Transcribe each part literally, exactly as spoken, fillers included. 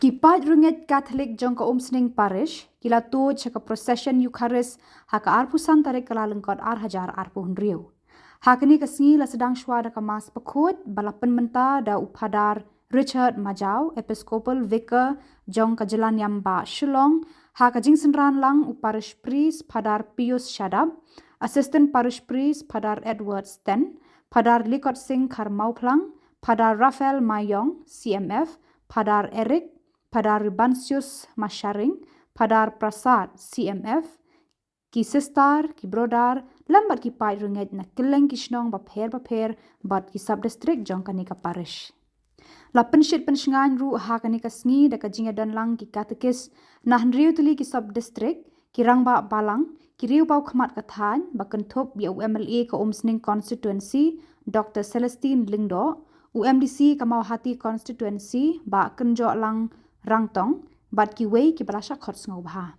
Ki paid rungeit Katholik jong ka Umsning Parish ki la tuid sha ka procession Eucharist ha ka arphew san tarik Kyllalyngkot ar hajar arphew hynriew. Ha kane ka sngi la sdang shwa da ka Mass Bakhuid ba la pynmynta da u Phadar Richard Majaw, Episcopal Vicar jong ka Jyllaniam Bah Shillong, ha ka jingsynran lang u Parish Priest Phadar Pius Shadap, Assistant Parish Priest Phadar Edward Sten, Phadar Likot Singh Kharmawphlang, Phadar Raphael Mayong, C M F, Phadar Eric, Phadar Rubansius Masharing, Phadar Prasad, C M F, ki sister, ki brother, lem bad ki paid rungeit na kylleng ki shnong bapher bapher bad ki sub-district jong kane ka parish. La pynshit pynshngaiñ ruh ha kane ka sngi da ka jingïadon lang ki katekis na hynriew tylli ki sub-district, ki rangbah balang, ki riew bawkhmat ka thaiñ, ba kynthup ïa u M L A ka Umsning Constituency, Doctor Celestine Lyngdoh, u M D C ka Mawhati Constituency, Bah Kynjohlang Rangtong, bad kiwei kiba la shah khot sngewbha.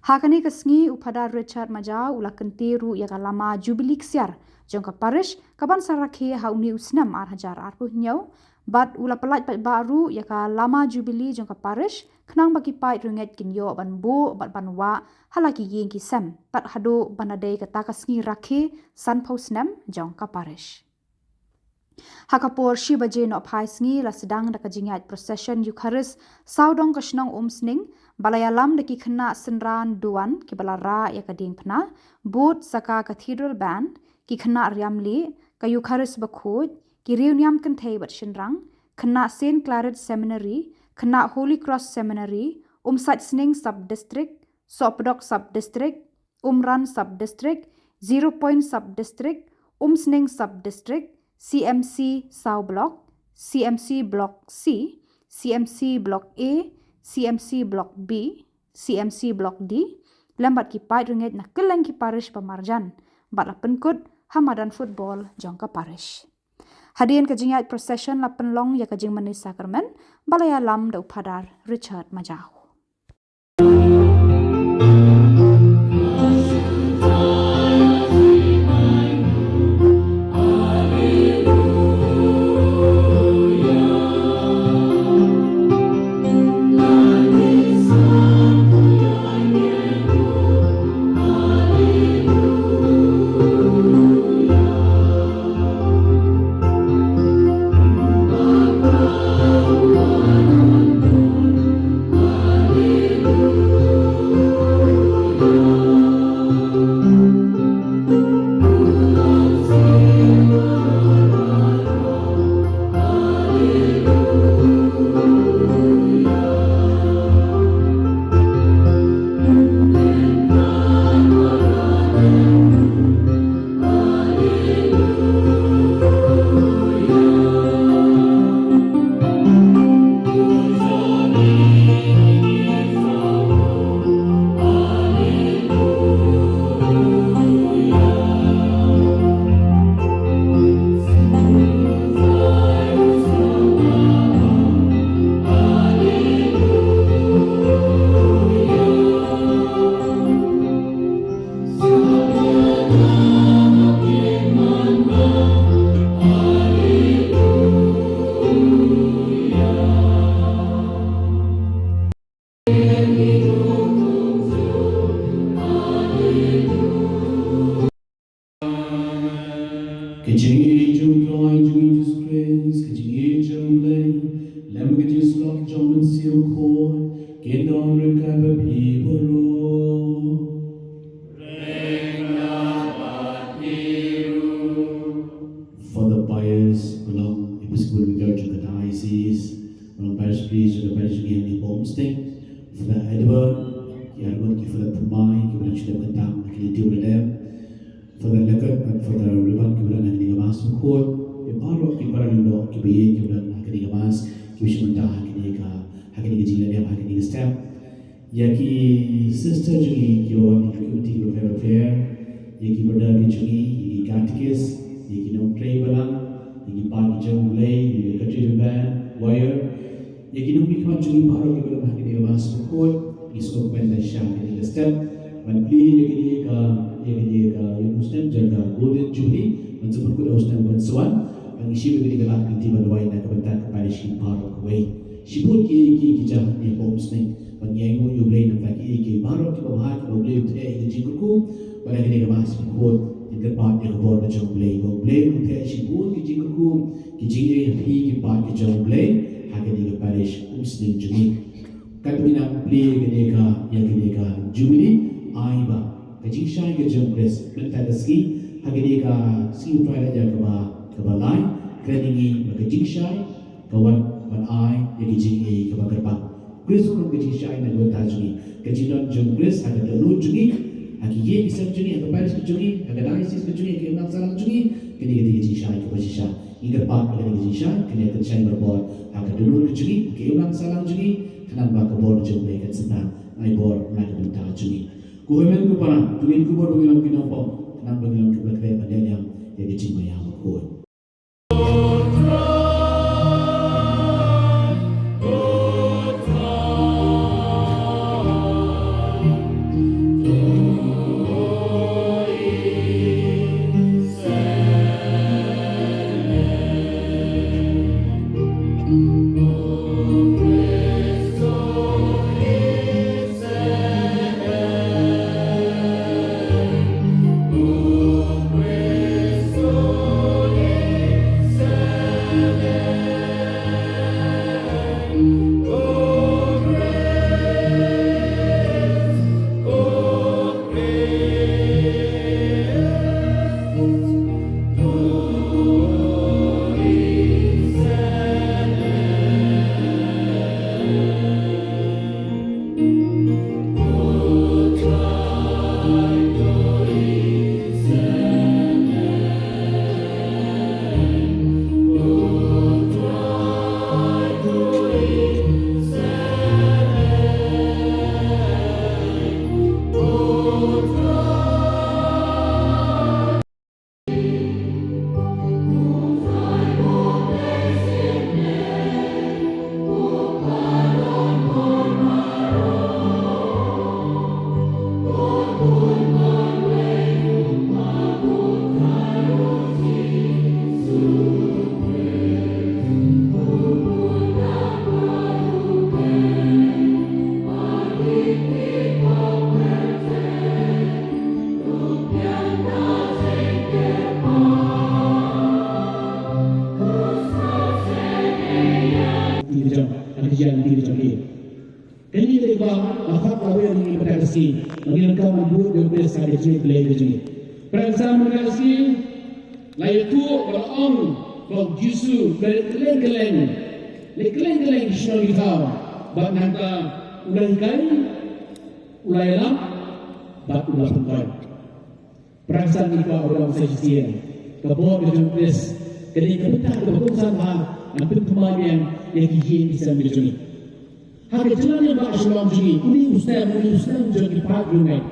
Ha kane ka sngi u Phadar Richard Majaw u la kyntiew ruh ïa ka lama Jubilee ksiar jong ka parish kaban sa rakhe ha une u snem ar hajar arphew hynñiew, bad u la pyllait paidbah ruh ïa ka lama Jubilee jong ka parish khnang ba ki paid rungeit kin ïoh ban buh bad ban wah ha la ki ïing ki sem, tad haduh ban da dei kata ka sngi rakhe sanphew snem jong ka parish. Ha ka por shi baje nohphai sngi la sdang da ka jingïaid procession Eucharist sawdong ka shnong Umsning, ba la ïalam da ki khynnah synran duwan kiba la rah ïa ka diengphna, bud sa ka Cathedral Band, ki khynnah riam lieh, ka Eucharist bakhuid, ki riewniam kynthei bad shynrang, khynnah Saint Claret Seminary, khynnah Holy Cross Seminary, Umsait Sning Sub District, Sohpdok Sub District, Umran Sub District, Zero Point Sub District, Umsning Sub District, C M C Saw Block, C M C Block C, C M C Block A, C M C Block B, C M C Block D, lem bad ki paid rungeit na kylleng ki parish ba marjan, bad la pynkut ha madan football jong ka parish. Hadien ka jingïaid procession la pynlong ïa ka jingmane sakramen, ba la ïalam da u Phadar Richard Majaw. Ka jingïeit jong u Trai jong ngi Jisu Khrist, ka jingïeit jong u Blei, lem ka jingïasyllok jong u Mynsiem Bakhuid, kin don ryngkat bad phi baroh. Father Pius, ba long Episcopal Vicar jong ka diocese, ba long Parish Priest jong ka parish jong ngi hangne ha Umsning, Father Edward, ki arngut ki Father Thymmai, kiba dang shu dep kyntang ha kine ki taïew ba la dep, Father Lekot bad Father Riban kiba don ha kane ka Mass Bakhuid, ïa baroh ki para lyngdoh kiba ïeit kiba don ha kane ka Mass, kiba shu mynta ha kane ka, ha kane ka jingleh niam, ha kane ka step. Ïa ki sister jong ngi kiba wan na ki committee bapher bapher, ïa ki brother ki jong ngi, ïa ki katekis, ïa ki nongtrei balang, ïa ki paid ki jong U Blei, ïa ki Cathedral Band, choir, ïa ki nongmihkhmat jong ngi baroh kiba don ha kane ka Mass Bakhuid, ngi sngewkmen ban shah kane ka step ban plie ïa kane ka, ïa kane ka, ïa u snem jong ka Golden Jubilee, ban sa pynkut ïa u snem ban sa wan, ban ngi shim ïa kane ka lad ka lynti ban duwai na ka bynta ka parish baroh kawei. Shibun kiei kiei ki jia ha kane ka por umsning. Bad ngi ainguh ïa U Blei namar kiei kiei baroh kiba bha kiba U Blei u theh ïa ka jingkyrkhu. Bad ha kane ka Mass Jingkyrkhu ngin kyrpad ïa ka bor ka jong U Blei. Ba U Blei un theh shibun ki jingkyrkhu, ki jingïeit ha phi ki paid ki jong U Blei ha kane ka parish umsning jong ngi. Katba ngi nang plie ïa kane ka, ïa kane ka Jubilee, ai ba ka jingshai ka jong U Khrist mynta ka sngi, ha kane ka sngi U Trai Laitlynñiaw kaba, kaba lai, kren ïa ngi ba ka jingshai ka wan ban ai ïa ka jingïeit kaba kyrpang. Khrist u long ka jingshai na ka bynta jong ngi. Ka jingdon jong U Khrist ha ka dohnud jong ngi, ha ki ïing ki sem jong ngi, ha ka parish ka jong ngi, ha ka diocese ka jong ngi, ha ka imlang sahlang jong ngi, kane ka dei ka jingshai kaba shisha. Ngi kyrpad ba kane ka jingshai kan ïa pynshai barabor ha ka dohnud ka jong ngi, ha ka imlang sahlang jong ngi, khnang ba ka bor jong U Blei kan sa tang ai bor na ka bynta jong ngi. Ko hynmen ko para, to ngin kubur ba ngin long ki nongpop, khnang ba ngin long kiba khreh ban leh ïa ka jingmaïa bakhuid. Kane ka dei ba la khot la wer ïa ngi mynta ka sngi ba ngin ïa kynmaw bad bud ïa U Khrist ha ka jingïeit Blei ka jong ngi. Para kynsan, mynta ka sngi la ïathuh ba la ong ba U Jisu u la leit kylleng kylleng, leit kylleng kylleng sha ki shnong ki thaw, bad nangta u la hikai, u la ïalap bad u la pynkoit. Para kynsan, ngi kwah ba long sa shisien ka bor ka jong U Khrist ka dei ka bynta kaba kongsan bha ban pynthymmai biang ïa ki ïing ki sem ki jong ngi. Ha ka jingïaid lyngngoh Shillong jong ngi, une u snem, une u snem jong ki paid riewngeit,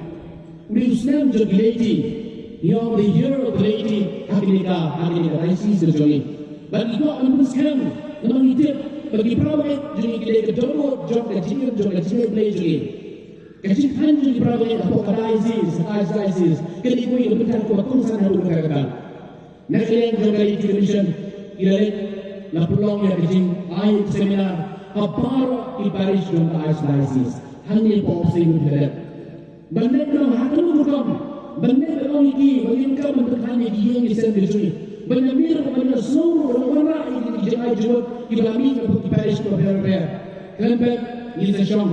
une u snem jong ki lady, ngi ong the year of the lady ha kane ka, ha kane ka diocese ka jong ngi. Bad ngi kwah ban pynskhem namar ngi tip ba ki para bangeit jong ngi ki dei ka dohnud jong ka jingim, jong ka jingim Blei jong ngi. Ka jingkhein jong ki para bangeit hapoh ka diocese, ka archdiocese, ka dei kawei ka bynta kaba kongsan haduh katta katta. Na ka liang jong ka Lady Commission, ki la leit, la pynlong ïa ka jingai seminar ha baroh ki parish jong ka archdiocese hangne hapoh Seng Hynñiewtrep. Ban leit ban ong ha kano ka rukom, ban leit ban ong ïa ki ba ngin ïa kynmaw ban pynkhein ïa ki ïing ki sem ki jong ngi, ban ïa mih ruh, ban ïa sngew ruh, ban wanrah ïa ki jingai jingmut kiba la mih na ki parish kiba pher pher. Khlem pep ngin sa shong,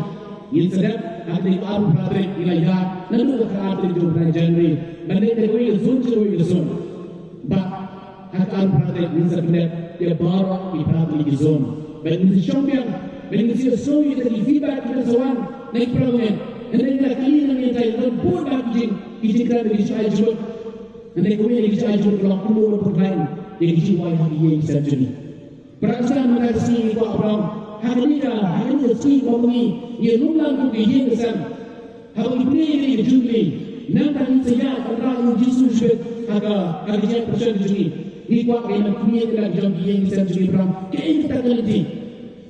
ngin sa dep ha ka tarik arphew phra tarik, ngi la ïaid naduh ka khatar tarik jong u bnai January ban leit da kawei ka zone sha kawei ka zone. Bad ha ka arphew phra tarik ngin sa pyndep ïa baroh ki phra tylli ki zone. Bad ngin sa shong biang, bad ngin sa ïohsngew ïa kita ki feedback kiba sa wan na ki para bangeit. Hynrei ngi la kylli na ngi, ngi la bud bad ki jing, ki jingkren, ki jingai jingmut. Hynrei kawei na ki jingai jingmut ka long kumno ban pynkhein ïa ki jingwai ha ki ïing ki sem jong ngi. Para kynsan, mynta ka sngi ngi kwah ban ong ha kane ka, ha kane ka sngi ba ngi ïalum lang kum ki ïing ki sem, haba ngi plie ïa ka Jubilee, nangta ngin sa ïaid ban rah ïa U Jisu shibit ha ka, ha ka jingïaid pyrshah jong ngi. Ngi kwah ban ïa man kumne ïa ka jong ki ïing ki sem jong ngi, para, kaei kata ka lynti.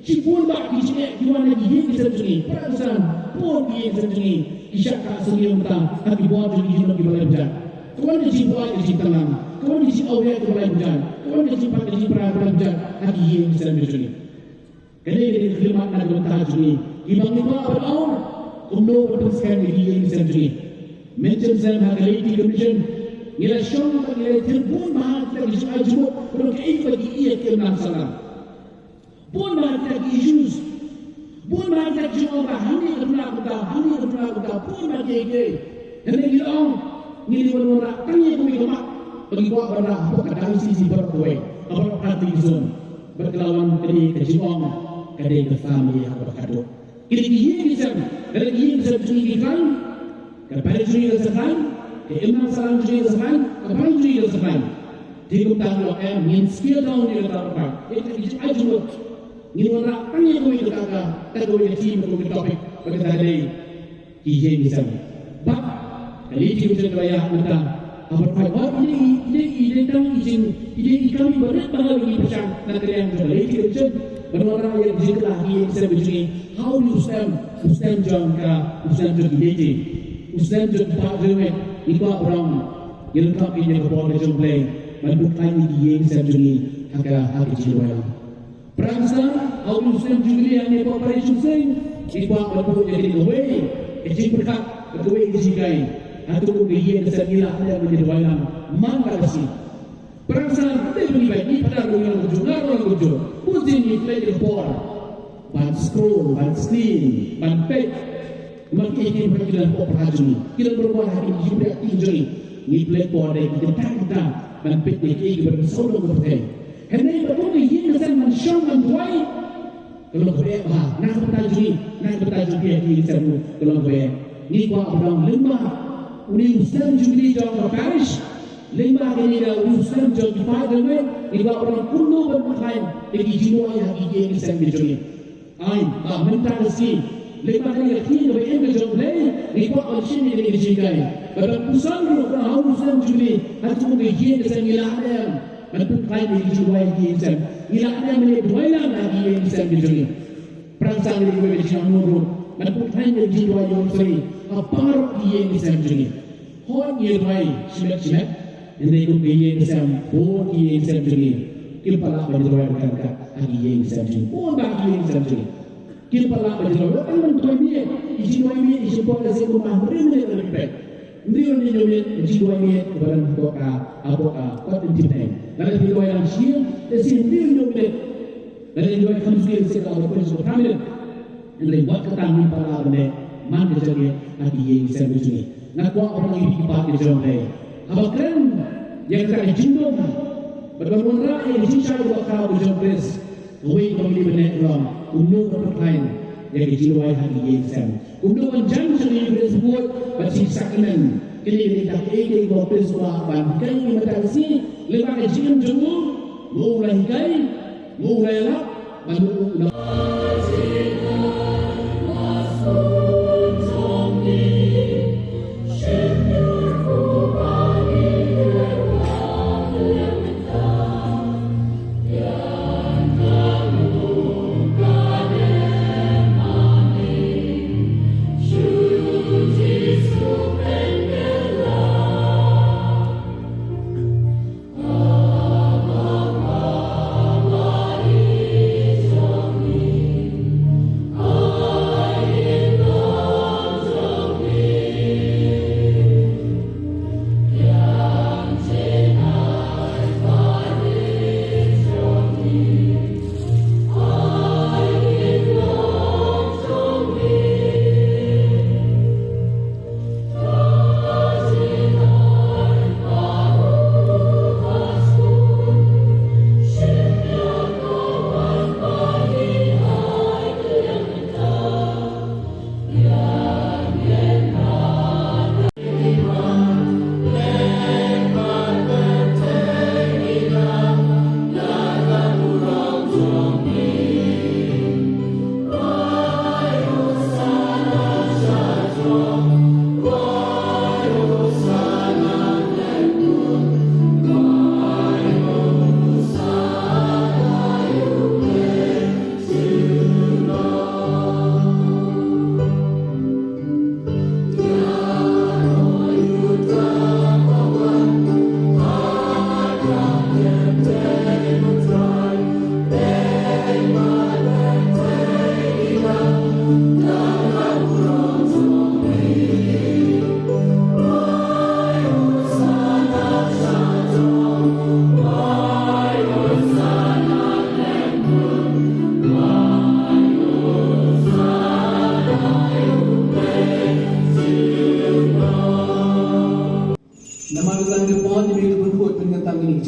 Shibun bah ki jingeh ki wan na ki ïing ki sem jong ngi, para kynsan, bun ki ïing ki sem jong ngi ki shah kah syrngiew mynta ha ki bor jong ki jinglong kiba lai bajat. Ka wan ka jingbuaid ka jingtynlang, ka wan ka jingawria kiba lai bajat, ka wan ka jingpait ka jingpra kiba lai bajat ha ki ïing ki sem ki jong ngi. Kane ka dei ka khlieh mat na ka bynta jong ngi. Kiba ngi kwah ban ong kumno ban pynskhem ïa ki ïing ki sem jong ngi. Mynshem sem ha ka Laity Commission ngi la shong bad ngi la ïathuh bun bha kita ki jingjia jingmut, kumno kaei kaba ki ïa ki imlang sahlang. Bun bha kita ki issues. Bun bha kita ki jingong ba hangne ka duna kumta, hangne ka duna kumta, bun bha kiei kiei. Hynrei ngi la ong ngi dei ban wanrah tang ïa kawei ka mat ba ngi kwah ban rah hapoh ka diocese baroh kawei, ha baroh ka party zone. Bad ka la wan ka dei ka jingong ka dei ka family ha kaba khatduh. Ki dei ki ïing ki sem, ka dei ki ïing ki sem jong ngi ki khlaiñ, ka parish jong ngi ka sa khlaiñ, ka imlang sahlang jong ngi ka sa khlaiñ, ka parish jong ngi ka sa khlaiñ. Te kumta ngi ong em, ngin scale down ïa kata ka part. Ïa kata ki jingjia jingmut ngin wanrah tang ïa kawei ka, ka, ka kawei ka theme, kawei ka topic, ba kata ka dei ki ïing ki sem. Bad ka Laity Commission ka la ïaid mynta ha baroh kawei. Ïa i dei, i dei, i dei tang i jing, i dei i kam iba rit ba ngi pyrshang na ka liang jong ka Laity Commission ban wanrah ïa ka jingkylla ha ki ïing ki sem jong ngi. Hawei u snem, u snem jong ka, u snem jong ki Laity, u snem jong ki paid riewngeit, ngi kwah ban ïalap ïa ka por ka jong U Blei ban pynkhlaiñ ïa ki ïing ki sem jong ngi ha ka, ha ka jingduwai. Pyrshang sa, hawei u snem Jubilee hangne hapoh Parish Council, ngi kwah ban buh ïa kane kawei ka jingpyrkhat, kawei ka jinghikai. Hato kum ka ïing ka sem ngi lah ne em ban ïaduwai lang man la ka sngi. Pyrshang sa, hynrei ba ngi peit, ngi pyrkhat ruh ïa la kumjuh, nga ruh la kumjuh. Bun sien ngi peit ïa ka por ban scroll, ban screen, ban peit. Namar ki, ki, ki don hapoh pyrshah jong ngi, ki don bynta ha ki jingpeit ki jong ngi. Ngi peit por dei ki kynta kynta ban peit ïa ki, ki ban sawdong ka pyrthei. Hynrei ba kum ka ïing ka sem ban shong ban duwai, ka long kaba eh bha na ka bynta jong ngi, na ka bynta jong ki, ki ïing sem ruh ka long kaba eh. Ngi kwah ban ong lyngba une u snem Jubilee jong ka parish, lyngba kane ka, une u snem jong ki paid riewngeit, ngi kwah ban ong kumno ban pynkhlaiñ ïa ki jingduwai ha ki ïing ki sem ki jong ngi. Ai ba mynta ka sngi, lyngba kane ka ktien kaba im ka jong U Blei, ngi kwah ban shim ïa kane ka jinghikai. Ba ban puson ruh ba ha u snem Jubilee, hato kum ka ïing ka sem ngi lah ne em ban pynkhlaiñ ïa ki jingduwai ha ki ïing ki sem, ngi lah ne em ban ïaduwai lang ha ki ïing ki sem ki jong ngi. Pyrshang sa, ngi dei kawei ka jingangnud ruh ban pynkhlaiñ ïa ki jingduwai ïa u Blei ha baroh ki ïing ki sem jong ngi. Hooid ngi ïaduwai shimet shimet, hynrei kum ka ïing ka sem, bun ki ïing ki sem jong ngi kim pat lah ban ïaduwai ryngkat ryngkat ha ki ïing ki sem jong ngi. Bun bha ki ïing ki sem jong ngi kim pat lah ban ïaduwai. Wat tang ban duwai miet, i jingduwai miet, i jingpot lehse kumba hynriew minit la pynpeit. Hynriew ne hynñiew minit, i jingduwai miet kaba don hapoh ka, hapoh ka kot lynti bneng. Lada phi duwai lang shisien, lehse hynriew hynñiew minit. Lada phi duwai kham suki, lehse ka la dep poi sha ka phra minit. Hynrei wat kata ngim pat lah ban leh man ka jong ngi ha ki ïing ki sem ki jong ngi. Nga kwah ban ong ïa phi ki paid ki jong ngi, haba kren ïa kata ka jingdum bad ban wanrah ïa ka jingshai kaba khraw ka jong U Khrist, kawei kaba ngi dei ban leh ka long kumno ban pynkhlaiñ ïa ka jingduwai ha ki ïing ki sem, kumno ban jan sha ka ïing U Khrist, bad sha ki sakramen. Kine ki dei kita kiei kiei kiba U Khrist u kwah ban hikai ïa ngi mynta ka sngi lyngba ka jingim jong u, ba u la hikai, ba u la ïalap, bad ba u la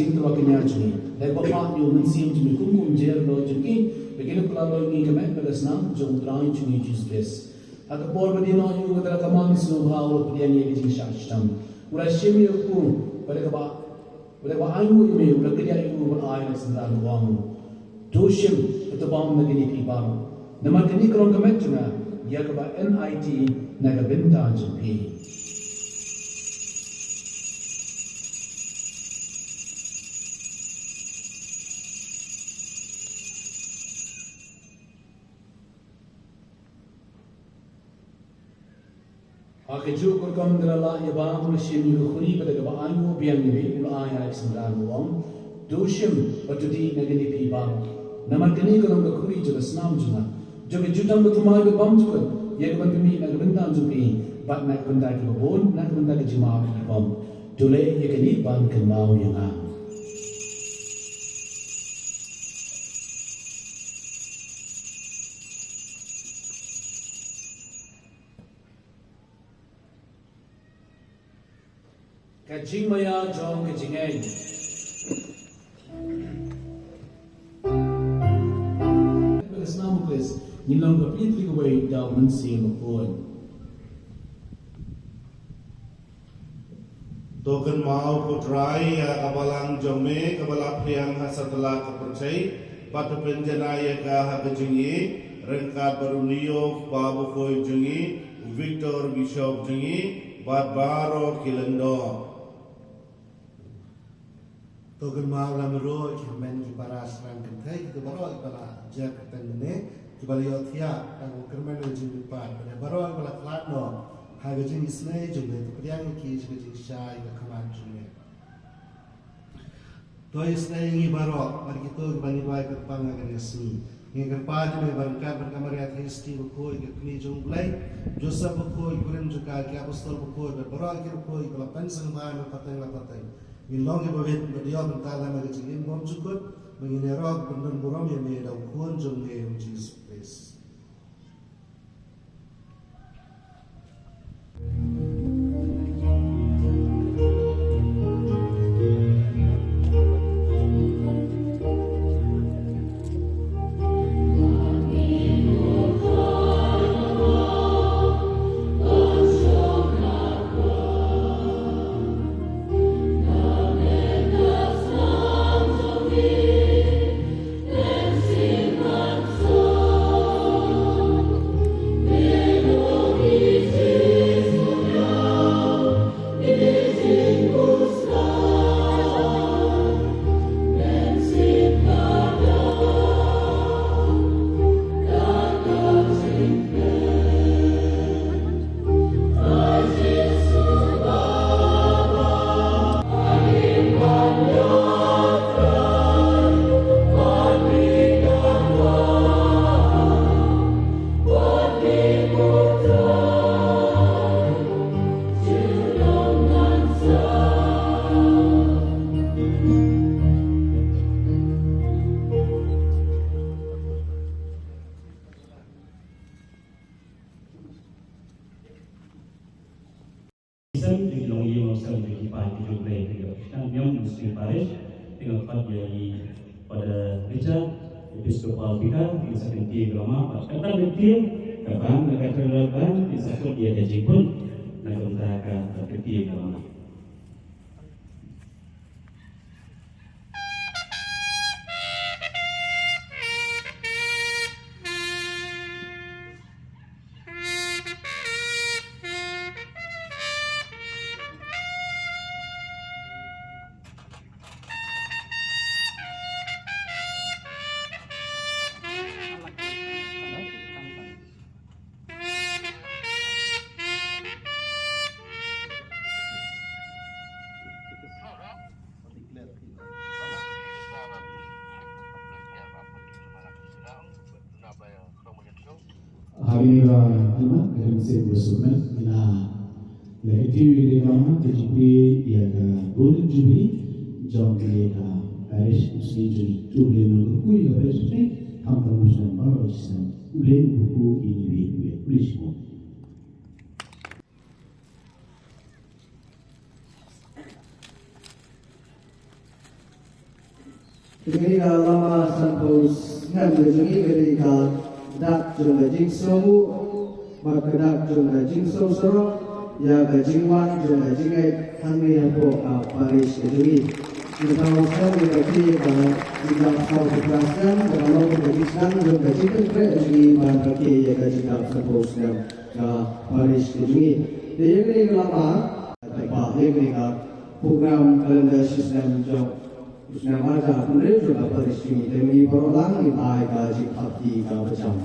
Jingtyrwa kñia jong ngi. Dei ba phah ïa u Mynsiem jong ngi kum ka umjer lor jong ngi, ba kin ïoh kylla lor ngi ka met bad ka snam jong U Trai jong ngi Jisu Khrist. Ha ka por ba dei noh ïa u, ka tyrwa ka man sngewbha u la pdiang ïa ka jingshah shitom. U la shim ïa u, bad da kaba, bad da kaba ainguh ïa me, u la kdiah ïa u bad ai ïa u synran, u ong: To shim, bad to bam na kine phi baroh. Namar kane ka long ka met jong nga, ïa kaba en aiti na ka bynta jong phi. Ha kajuh ka rukom da la lah ïa u bam, u la shim ïa ka khuri, bad da kaba ainguh biang ïa u, u la ai ïa u synran, u ong: To shim, bad to dih na kine phi baroh. Namar kane ka long ka khuri jong ka snam jong nga, jong ka jutang bathymmai bad bymjukut, ïa kaban pynmih na ka bynta jong phi bad na ka bynta kiba bun, na ka bynta ka jingmap ki bym. To leh ïa kane ban kynmaw ïa nga. Ka jingmaïa jong ka jingngeit. Ka snam U Khrist, ngin long ka pyrthei kawei da U Mynsiem Bakhuid. To kynmaw ko Trai ïa ka balang jong me kaba la phiang ha satlak ka pyrthei, bad to pynjanai ïa ka ha ka jingïeit, ryngkat bad u Leo, u kpa bakhuid jong ngi, u Victor, bishop jong ngi, bad baroh ki lyngdoh. To kynmaw lem ruh ki hynmen ki para shynrang kynthei, kito baroh kiba la jer kyrteng mynne, kiba la ïohthiah tang u kyrmen u jingmihpat, bad baroh kiba la khlad noh ha ka jingisynei jong me, to pdiang ïa ki sha ka jingshai ka khmat jong me. To isynei ïa ngi baroh bad kito kiba ngi duwai kyrpang ha kane ka sngi. Ngi kyrpad ïa me ba ryngkat bad ka Maria Theisotti bakhuid, ka kmie jong U Blei, Joseph bakhuid, u kurim jong ka, ki apostol bakhuid, bad baroh ki bakhuid kiba la pynsangma na pateng la pateng, ngin long kiba bit bad ïoh bynta lem ha ka jingim bymjukut, ba ngin ïaroh ban don burom ïa me da U Khun jong me U Jisu Khrist. Sem, ki long ïing long sem ki paid ki jong U Blei, ki jong Khristan, niam Muslim Parish, ki nga pat ïa i Father Richard, Episcopal Vicar, ki sa kyntiew ïa ka lama, pat kata kyntiew, ka bang, ka Cathedral bang, ki sa put ïa ka jingput, na ka bynta ka kyntiew ïa ka lama. Hari ini ba hima ka jingïaseng ba sumai ina la ka tiwi de ka ma ka jingpyni ïa ka Golden Jubilee jong ka parish Muslim jong ngi. To Blei nang ka pui ka parish Muslim, ham ka Muslim baroh shisien. To Blei nang ka pui ïa ngi, pui ïa ngi. Kane ka lama sanphew snem ka jong ngi ka dei ka dak jong ka jingsngewnguh bad ka dak jong ka jingsngewsarong ïa ka jingwan jong ka jingngeit hangne hapoh ka parish ka jong ngi. Ngi thaw sngewbha ïa ka jingdap sawphew phra snem kaba long ka jingsdang jong ka jingpynkhreh jong ngi ban rakhe ïa ka jingdap sanphew snem ka parish ka jong ngi. Te ïa kane ka lama, te ba ïa kane ka program calendar shisnem jong u snem ar hajar arphew hynriew jong ka parish jong ngi. Te ngi baroh lang ngin ai ka jingkyrpad kaba jam.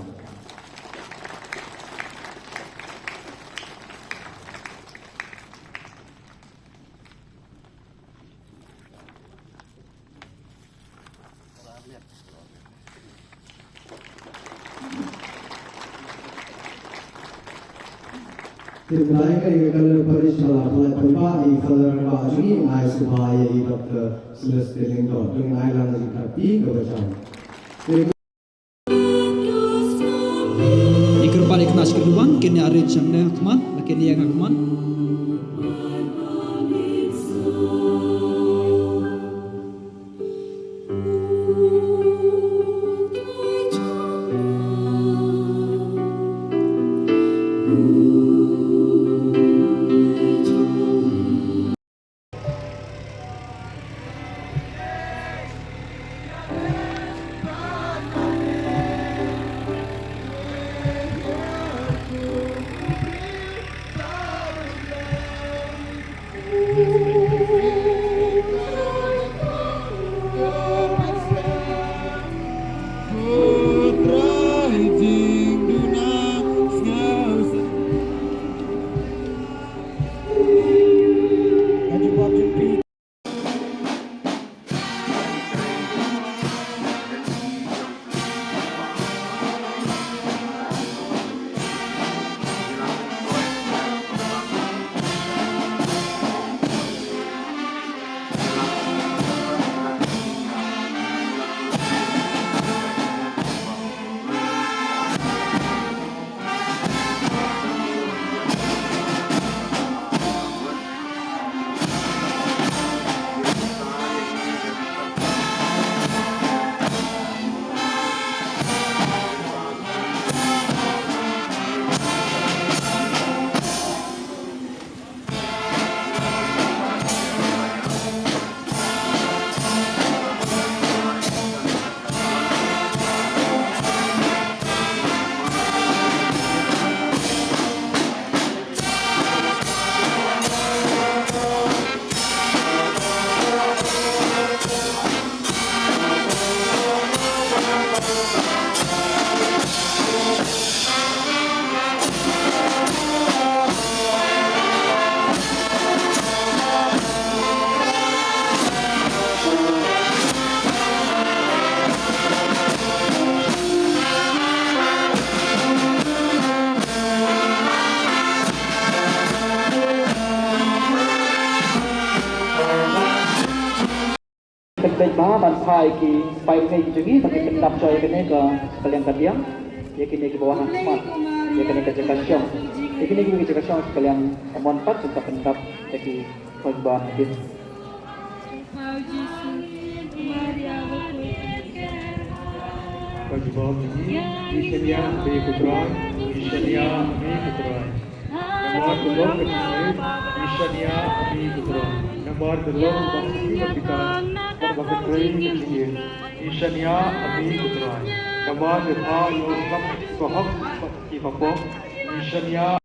Te mynta ïa ka, ïa ka calendar parish ba la pynlait pynbha i Father ba jong ngi, ai sngewbha ïa i Doctor Celestine Lyngdoh. Te ngin ai lang ka jingkyrpad kaba jam. Ïa kyrpad ïa kane sha kyrduh ban kine arrange hangne ha khmat, la kine ïa nga ha khmat. Kyntait bha ban phai ki spah ki jong ngi ba ki pyndap joi ïa kane ka, ka liang ka diang, ïa kine kiba wan ha khmat ïa kane ka jaka shong, ïa kine kiba ki jaka shong ka liang ka mon pat jong ka pyndap ïa ki khun ba hadien. Ka jubab jong ngi, ngi shaniah ha me ko Trai, ngi shaniah ha me ko Trai. Namar ka long ka jingim, ngi shaniah ha me ko Trai. Namar ka long ba ka jingim, bad ba ka trei ka jingim, ngi shaniah ha me ko Trai. Namar ka pha ïoh sngap ka hok bad ki bapok, ngi shaniah.